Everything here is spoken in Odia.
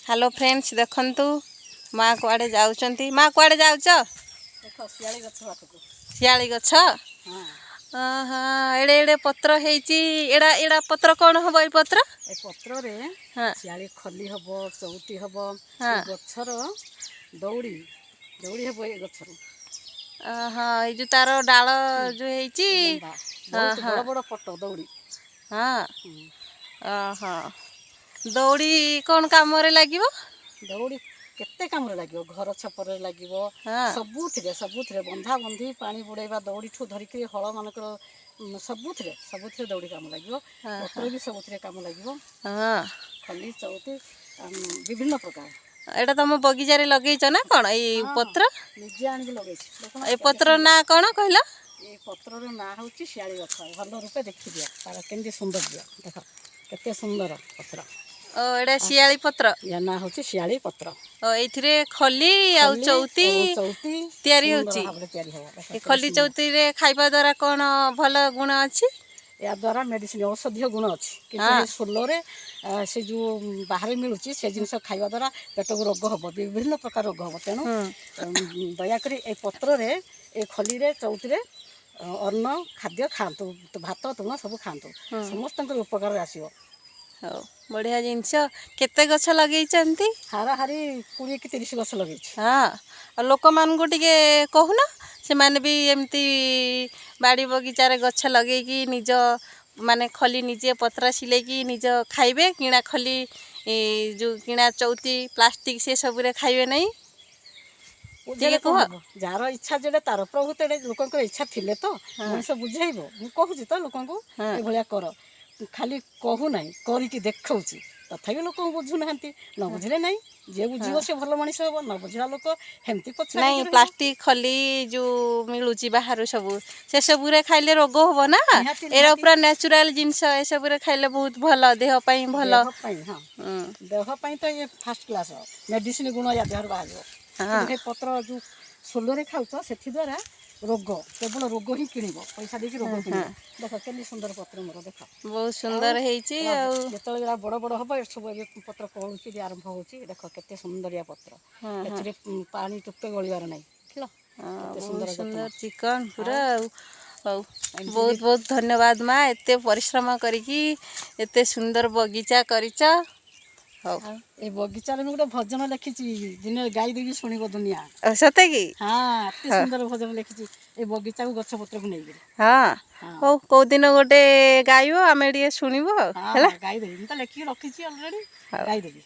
ହ୍ୟାଲୋ ଫ୍ରେଣ୍ଡସ୍, ଦେଖନ୍ତୁ ମା କୁଆଡ଼େ ଯାଉଛନ୍ତି। ମା, କୁଆଡ଼େ ଯାଉଛ? ଦେଖ, ଶିଆଳି ଗଛ ପାଖକୁ। ଶିଆଳି ଗଛ? ହଁ। ହଁ, ଏଡ଼େ ଏଡ଼େ ପତ୍ର ହେଇଛି। ଏଡ଼ା ଏଡ଼ା ପତ୍ର କ'ଣ ହବ, ଏଇ ପତ୍ର? ଏ ପତ୍ରରେ ଶିଆଳି ଖଲି ହବ, ଚଉତି ହବ। ଏ ଗଛର ଦଉଡ଼ି, ଦଉଡ଼ି ହବ ଏ ଗଛରୁ। ହଁ, ଏଇ ଯୋଉ ତାର ଡାଳ ଯୋଉ ହେଇଛି। ଲମ୍ବା, ବହୁତ ବଡ଼ ବଡ଼ ପଟ ଦଉଡ଼ି। ଓହୋ, ଦଉଡ଼ି କ'ଣ କାମରେ ଲାଗିବ? ଦଉଡ଼ି କେତେ କାମରେ ଲାଗିବ। ଘର ଛପରରେ ଲାଗିବ। ସବୁଥିରେ, ସବୁଥିରେ, ବନ୍ଧା ବନ୍ଧି, ପାଣି ବୁଡ଼େଇବା ଦଉଡ଼ିଠୁ ଧରିକିରି ହଳ ମାନଙ୍କର ସବୁଥିରେ, ସବୁଥିରେ ଦଉଡ଼ି କାମ ଲାଗିବ। ପତ୍ର ବି ସବୁଥିରେ କାମ ଲାଗିବ। ଖଲି, ଚଉତି, ବିଭିନ୍ନ ପ୍ରକାର। ଏଇଟା ତମ ବଗିଚାରେ ଲଗେଇଛ ନା କ'ଣ ଏଇ ହଁ। ପତ୍ର? ନିଜେ ଆଣିକି ଲଗେଇଛି, ଦେଖୁନ। ଏ ପତ୍ର ନାଁ କ'ଣ କହିଲ? ଏଇ ପତ୍ରର ନାଁ ହେଉଛି ଶିଆଳି ଗଛ। ଭଲ ରୂପେ ଦେଖିଦିଅ ତାର କେମିତି ସୌନ୍ଦର୍ଯ୍ୟ। ଦେଖ, କେତେ ସୁନ୍ଦର ପତ୍ର। ଓ, ଏଇଟା ଶିଆଳି ପତ୍ର। ୟା ନାଁ ହେଉଛି ଶିଆଳି ପତ୍ର। ଓ, ଏଇଥିରେ ଖଲି ଆଉ ଖଲି ଚଉତି ଏବଂ ଚଉତି ତିଆରି ସୁନ୍ଦର ହେଉଛି। ଭାବରେ ତିଆରି ହେବ। ଦେଖ, ଏ କେତେ ଖଲି ସୁନ୍ଦର। ଚଉତିରେ ଖାଇବା ଦ୍ୱାରା କ'ଣ ଭଲ ଗୁଣ ଅଛି? ଏହା ଦ୍ୱାରା ମେଡ଼ିସିନ, ଔଷଧୀୟ ଗୁଣ ଅଛି। କିନ୍ତୁ ଏ ସୋଲରେ ସେ ଯେଉଁ ବାହାରେ ମିଳୁଛି, ସେ ଜିନିଷ ଖାଇବା ଦ୍ୱାରା ପେଟକୁ ରୋଗ ହେବ, ବିଭିନ୍ନ ପ୍ରକାର ରୋଗ ହେବ। ତେଣୁ ଦୟାକରି ଏ ପତ୍ରରେ, ଏ ଖଲିରେ, ଚଉତିରେ ଅନ୍ନ ଖାଦ୍ୟ ଖାଆନ୍ତୁ, ଭାତ ତୁଣ ସବୁ ଖାଆନ୍ତୁ। ସମସ୍ତଙ୍କର ଉପକାରରେ ଆସିବ। ହଉ, ବଢ଼ିଆ ଜିନିଷ। କେତେ ଗଛ ଲଗେଇଛନ୍ତି? ହାରାହାରି 20 କି 30 ଗଛ ଲଗେଇଛି। ହଁ, ଆଉ ଲୋକମାନଙ୍କୁ ଟିକେ କହୁନ, ସେମାନେ ବି ଏମିତି ବାଡ଼ି ବଗିଚାରେ ଗଛ ଲଗେଇକି ନିଜ ମାନେ ଖଲି ନିଜେ ପତ୍ର ସିଲେଇକି ନିଜ ଖାଇବେ। କିଣା ଖଲି, ଯେଉଁ କିଣା ଚଉତି, ପ୍ଲାଷ୍ଟିକ୍, ସେ ସବୁରେ ଖାଇବେ ନାହିଁ। ବୁଝେଇଲେ ଟିକେ କଣ କୁହ। ହବ? ଯାହାର ଇଚ୍ଛା ଯେଡ଼େ ତାର ପ୍ରଭୁ ତେଡ଼େ। ଲୋକଙ୍କର ଇଚ୍ଛା ଥିଲେ ତ ମଣିଷ ବୁଝେଇବ। ମୁଁ କହୁଛି ତ ଲୋକଙ୍କୁ, ଏଭଳିଆ କର। ଖାଲି କହୁନାହିଁ, କରିକି ଦେଖାଉଛି। ତଥାପି ଲୋକଙ୍କୁ ବୁଝୁନାହାନ୍ତି। ନ ବୁଝିଲେ ନାହିଁ। ଯିଏ ବୁଝିବ ସେ ଭଲ ମଣିଷ ହବ, ନ ବୁଝିବା ଲୋକ ହେମିତି ପଛୁଆ ନାଇଁ, ହେଇକି ରହିବ। ପ୍ଲାଷ୍ଟିକ୍ ଖଲି ଯେଉଁ ମିଳୁଛି ବାହାରୁ ସବୁ, ସେସବୁରେ ଖାଇଲେ ରୋଗ ହବ ନା? ନିହାତି। ଏରା ନିହାତି। ପୁରା ନ୍ୟାଚୁରାଲ ଜିନିଷ। ଏସବୁରେ ଖାଇଲେ ବହୁତ ଭଲ, ଦେହ ପାଇଁ ଭଲ। ଦେହ ପାଇଁ, ହଁ। ଦେହ ପାଇଁ ତ ଇଏ ଫାଷ୍ଟ କ୍ଲାସ୍ ମେଡ଼ିସିନ ଗୁଣ ୟା ଦେହରୁ ବାହାରିବ। କିନ୍ତୁ ସେ ପତ୍ର ଯେଉଁ ସୋଲରେ ଖାଉଛ, ସେଥିଦ୍ୱାରା ରୋଗ, କେବଳ ରୋଗ ହିଁ କିଣିବ, ପଇସା ଦେଇକି ରୋଗ କିଣିବ। ଦେଖ, କେମିତି ସୁନ୍ଦର ପତ୍ର ମୋର, ଦେଖ। ବହୁତ ସୁନ୍ଦର ହେଇଛି। ଏରା ଆଉ ଯେତେବେଳେ ଏରା ବଡ଼ ବଡ଼ ହବ, ଏ ସବୁ ଏବେ ପତ୍ର କଅଁଳୁଛି, ଆରମ୍ଭ ହେଉଛି। ଦେଖ, କେତେ ସୁନ୍ଦରିଆ ପତ୍ର। ଏଥିରେ ପାଣି ଟୋପେ ଗଳିବାର ନାହିଁ, ଦେଖିଲ? କେତେ ବହୁତ ସୁନ୍ଦର ଯତ୍ନ। ସୁନ୍ଦର, ଚିକଣ ପୁରା। ଆଉ ହଉ, ଏମିତି ବହୁତ ବହୁତ ଧନ୍ୟବାଦ ମା, ଏତେ ପରିଶ୍ରମ କରିକି ଏତେ ସୁନ୍ଦର ବଗିଚା କରିଛ। ହଉ। ଆଉ ଏ ବଗିଚାରେ ମୁଁ ଗୋଟେ ଭଜନ ଲେଖିଛି, ଦିନେ ଗାଇଦେବି, ଶୁଣିବ ଦୁନିଆ। ଆଉ ସତେ କି? ହଁ, ଏତେ ସୁନ୍ଦର ଭଜନ ଲେଖିଛି ଏ ବଗିଚାକୁ, ଗଛ ପତ୍ରକୁ ନେଇକିରି। ହଁ। ହଉ, କୋଉ ଦିନ ଗୋଟେ ଗାଇବ, ଆମେ ଟିକେ ଶୁଣିବୁ ଆଉ। ହଁ। ହେଲା। ହଁ, ଗାଇଦେବି। ମୁଁ ତ ଲେଖିକି ରଖିଛି ଅଲରେଡ଼ି। ହଉ। ଗାଇଦେବି।